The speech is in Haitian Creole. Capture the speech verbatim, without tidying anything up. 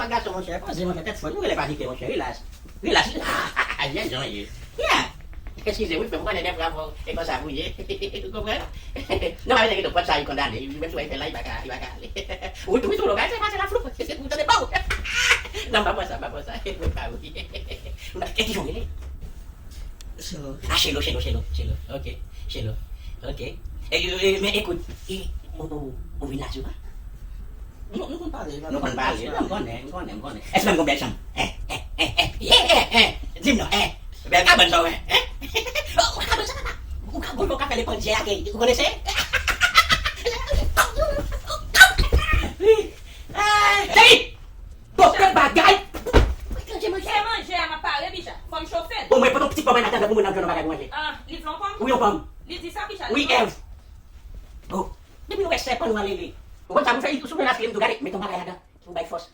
Gason, monchè, poze, monchè, tèt fò. Nou rele panike, monchè, relax. Relax. Jèn jan ye. Yeah. Eskize, wi, frè m, konnen dèfwa, bon, e konsa pou ye. Ou konprann? Non, pa vle gen pòt sa, li kondane. Menm si w fè l la, li pa ka, li pa ka ale. Ou tou, wi, tou, bagay sa pase la floup. Ou tande pa w? Non, pa pran sa, pa pran sa. Mwen pa wi. E ki jan w rele? Chelo. Ah, Chelo, Chelo, Chelo, Chelo. Ok. Chelo. Ok. E, e, e, men ekout, e, ou, ou, ou vin la souvan? Nou, nou konn pale. Nou konn pale. Non, m konnen, m konnen, m konnen. Èske menm gon bèl chanm? Eh, eh, eh, eh, yeah, eh, eh. Di m non, eh. Bèl kabann sa w wè, eh. Oh, kabann sa, papa. Ou ka gon lè w ka fè lepandye ake, ou konnen se? Wi. Eh, Teddy! Bon, kèl bagay! Manje, manje. Se manje a m ap pare, Bicha. Fò m chofe l. Bon, mwen, pote yon ti pòm an atandan pou mwen nan jwenn yon bagay pou manje. Ah, li vle yon pòm? Wi, yon pòm. Li di sa, Bicha. Wi, Èv. Bon, depi nou wè sèpan nou ale li. Ou konn sa pou fè, sou menas li, m tou gade, met yon bagay ladan. Pou bay fòs.